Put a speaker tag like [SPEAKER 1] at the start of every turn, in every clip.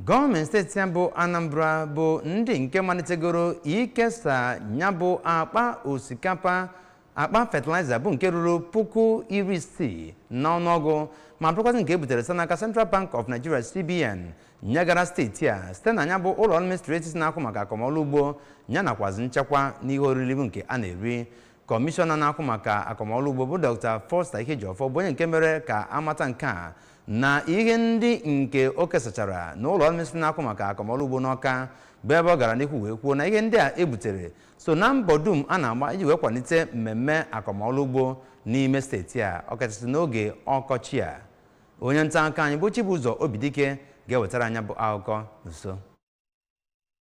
[SPEAKER 1] Gọọmenti steeti ya bụ Anambra bụ ndị nke malitegoro ikesa ya bụ akpa osikapa, akpa fertilizer bụ nke ruru 60,000 n'ọnụọgụ, ma bụrụkwazị nke e butere site n'aka Central Bank of Nigeria, CBN, nyegara steeti a site na ya bụ ụlọ ọrụ ministri etiti na-akwụ maka akọmọrụ ugbo ya nakwazi nchekwa n'ihe oriri bụ nke a na-eri. Kọmishọna na-akwụ maka akọmọrụ ugbo bụ Dr. Foster Ihejiofor bụ onye nke mere ka amata nke a na ihe ndị nke o kesachara na ụlọ ọrụ ministri na-akwụ maka akọmọrụ ugbo n'Ọka, bụ ebe ọ gara n'ihu wee kwuo na ihe ndị a ebutere so na mbọ dum a na-agba iji wee kwalite mmemme akọmọrụ ugbo n'ime steeti a, ọkachasị n'oge ọkọchị a. Onye nta akụkọ anyị bụ Chibụzọ Obidike ga-ewetara anyị bụ akụkọ nso.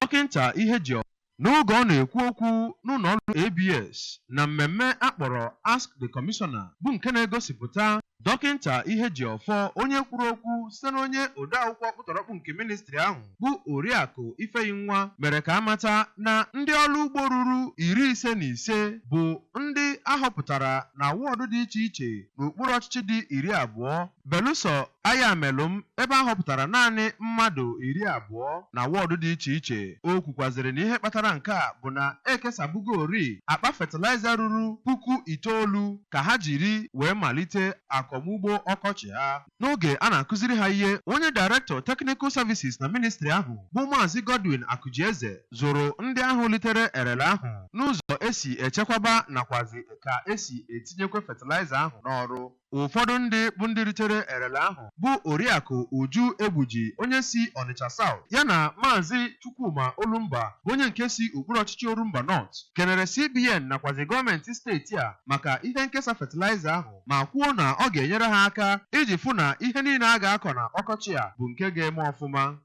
[SPEAKER 2] Dọkịnta Ihejiofor, n'oge ọ na-ekwu okwu n'ụlọ ọrụ ABS na mmemme akpọrọ Ask the Commissioner, bụ nke na-egosipụta Dọkịnta Ihejiofor, onye kwuru okwu site na onye odeakwụkwọ ọkpụtọrọkpụ nke ministri ahụ bụ Oriakụ Ifeyinwa, mere ka amata na ndị ọrụ ugbo ruru 55 bụ ndị ahọpụtara na wọdụ dị iche iche n'okpuru ọchịchị dị 20, belụsọ Ayamelụm, ebe ahọpụtara naanị mmadụ 20 na wọdụ dị iche iche. O kwukwazịrị na ihe kpatara nke a bụ na ekesabugori akpa fertilizer ruru 9,000 ka ha jiri wee malite akọmugbo ọkọchị ha. N'oge a na-akụziri ha ihe, onye Director Technical Services na ministri ahụ bụ Maazị Godwin Akụjieze zụrụ ndị ahụ litere erele ahụ n'ụzọ esi echekwaba nakwazi ka esi etinyekwa fertilizer ahụ n'ọrụ. Ụfọdụ ndị bụ ndị ritere erele ahụ bụ Oriakụ Uju Egbuji, onye si Ọnịcha South, ya na Maazị Chukwuma Olumba, bụ onye nke si okpuru ọchịchị Orumba North, kelere CBN nakwazi gọọmenti steeti a maka ihe nkesa fertilizer ahụ, ma kwuo na ọ ga-enyere ha aka iji fụ na ihe niile a ga-akọ na ọkọchị a bụ nke ga-eme ọfụma.